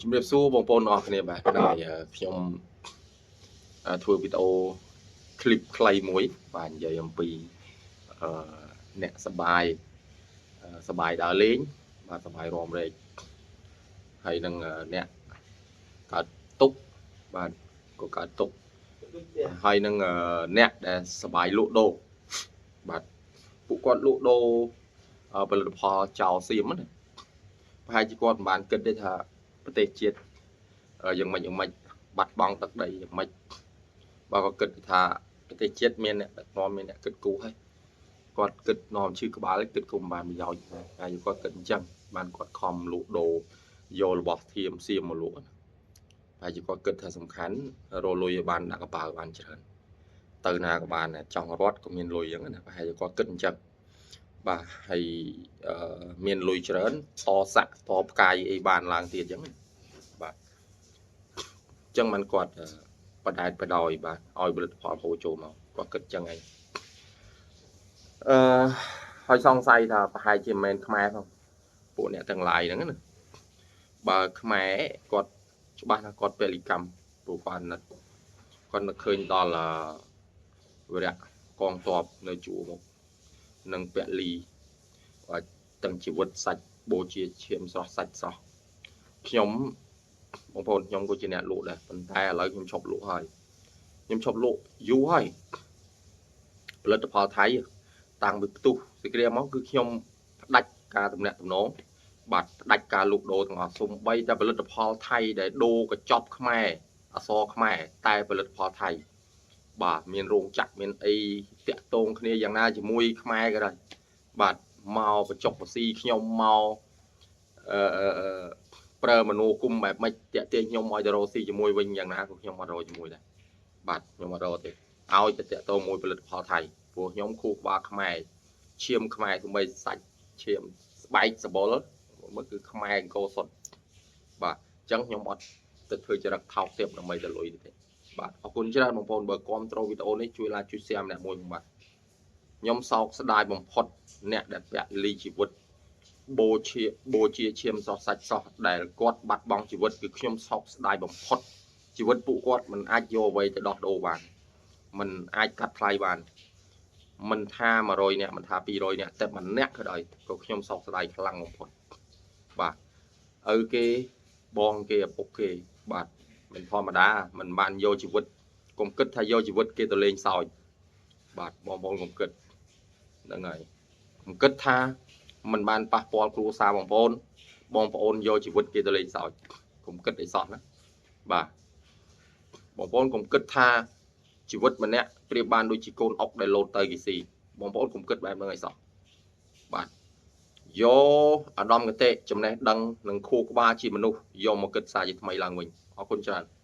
ជំរាបសួរបងប្អូនអរគ្នាបាទហ្នឹងហើយខ្ញុំធ្វើវីដេអូคลิปខ្លីមួយបាទនិយាយអំពីអឺអ្នកសបាយសបាយដើរលេងបាទសបាយរំរែកហើយនឹងអ្នកកើតទុកបាទក៏កើតទុកហើយនឹងអ្នកដែលសបាយលក់ដូរបាទពួកគាត់លក់ដូរផលិតផលចោលសៀមណាប្រហែលជាគាត់មិនបានគិតទេថាប្រទេសជាតិយ៉ាងម៉េចយ៉ាងម៉េចបាត់បង់ទឹកដីយ៉ាងម៉េចបើក៏គិតថាប្រទេសជាតិមានអ្នកដឹកនាំមានអ្នកគិតគូរហើយគាត់គិតនាំឈឺក្បាលគិតគុំបានប្រយោជន៍ហើយគាត់គិតអញ្ចឹងបានគាត់ខំលក់ដូរយករបស់ធៀមសៀមមកលក់ហើយគាត់គិតថាសំខាន់រលុយឲ្យបានដាក់កប៉ាល់បានច្រើនទៅណាក៏បានចង់រត់ក៏មានលុយអញ្ចឹងណាប្រហែលជាគាត់គិតអញ្ចឹងបាទហើយមានលុយច្រើនតស័កតផ្កាយអីបានឡើងទៀតអញ្ចឹងបាទអញ្ចឹងมันគាត់បដែតបដោយបាទឲ្យផលិតផលហូរចូលមកគាត់គិតអញ្ចឹងឯងអឺហើយសង្ស័យថាប្រហែលជាមិនមែនខ្មែរផងពួកអ្នកទាំងឡាយហ្នឹងណាបើខ្មែរគាត់ច្បាស់ថាគាត់ពលិកម្មព្រោះគាត់នឹកគាត់នឹកឃើញដល់វរៈកងទ័ពនៅជួរមុខនិងពលីទាំងជីវិតសាច់បូជាឈាមស្រស់សាច់ស្រស់ខ្ញុំបងប្អូនខ្ញុំក៏ជាអ្នកលក់ដែរប៉ុន្តែឥឡូវខ្ញុំឈប់លក់ហើយខ្ញុំឈប់លក់យូរហើយផលិតផលថៃតាំងពីផ្ទុះសេចក្ដីមកគឺខ្ញុំផ្ដាច់ការតំណាក់តំណងបាទផ្ដាច់ការលក់ដូរទាំងអស់សំបីតែផលិតផលថៃដែលដូរកញ្ចប់ខ្មែរអសរខ្មែរតែផលិតផលថៃបាទមានរោងចក្រមានអីតាក់ទងគ្នាយ៉ាងណាជាមួយខ្មែរក៏ដោយបាទមកបញ្ចុកបស៊ីខ្ញុំមកអឺប្រើមនោគមបែបម៉េចតាក់ទាញខ្ញុំឲ្យទៅរកស៊ីជាមួយវិញយ៉ាងណាក៏ខ្ញុំអត់រកជាមួយដែរបាទខ្ញុំអត់រកទេឲ្យតែតាក់ទងមួយផលិតផលថៃព្រោះខ្ញុំខួរក្បាលខ្មែរឈាមខ្មែរសូម្បីសាច់ឈាមស្បែកសបុលមើលគឺខ្មែរអង្គរសុទ្ធបាទអញ្ចឹងខ្ញុំអត់ទៅធ្វើចរិតថោកទាបដើម្បីទៅលុយទេបាទអរគុណច្រើនបងប្អូនបើគាំទ្រវីដេអូនេះជួយ like ជួយ share ម្នាក់មួយផងបាទខ្ញុំសោកស្ដាយបំផុតអ្នកដែលពលីជីវិតបូជាឈាមសោះសាច់សោះដែលគាត់បាត់បង់ជីវិតគឺខ្ញុំសោកស្ដាយបំផុតជីវិតពួកគាត់មិនអាចយកអ្វីទៅដោះដូរបានមិនអាចកាត់ថ្លៃបានមិនថា100នាក់មិនថា200នាក់តែម្នាក់ក៏ដោយក៏ខ្ញុំសោកស្ដាយខ្លាំងបំផុតបាទឪគេបងគេឪពុកគេបាទមិនធម្មតាមិនបានយកជីវិតកុំគិតថាយកជីវិតគេទៅលេងសើចបាទបងប្អូនកុំគិតហ្នឹងហើយកុំគិតថាមិនបានប៉ះពាល់គ្រួសារបងប្អូនបងប្អូនយកជីវិតគេទៅលេងសើចកុំគិតអីសោះណាបាទបងប្អូនកុំគិតថាជីវិតម្នាក់ប្រៀបបានដូចជាកូនអុកដែលលោតទៅគេស៊ីបងប្អូនកុំគិតបែបហ្នឹងអីសោះបាទយកអាដាមគតិចំណេះដឹងនិងខួរក្បាលជាមនុស្សយកមកគិតសារជាថ្មីឡើងវិញអរគុណច្រើន។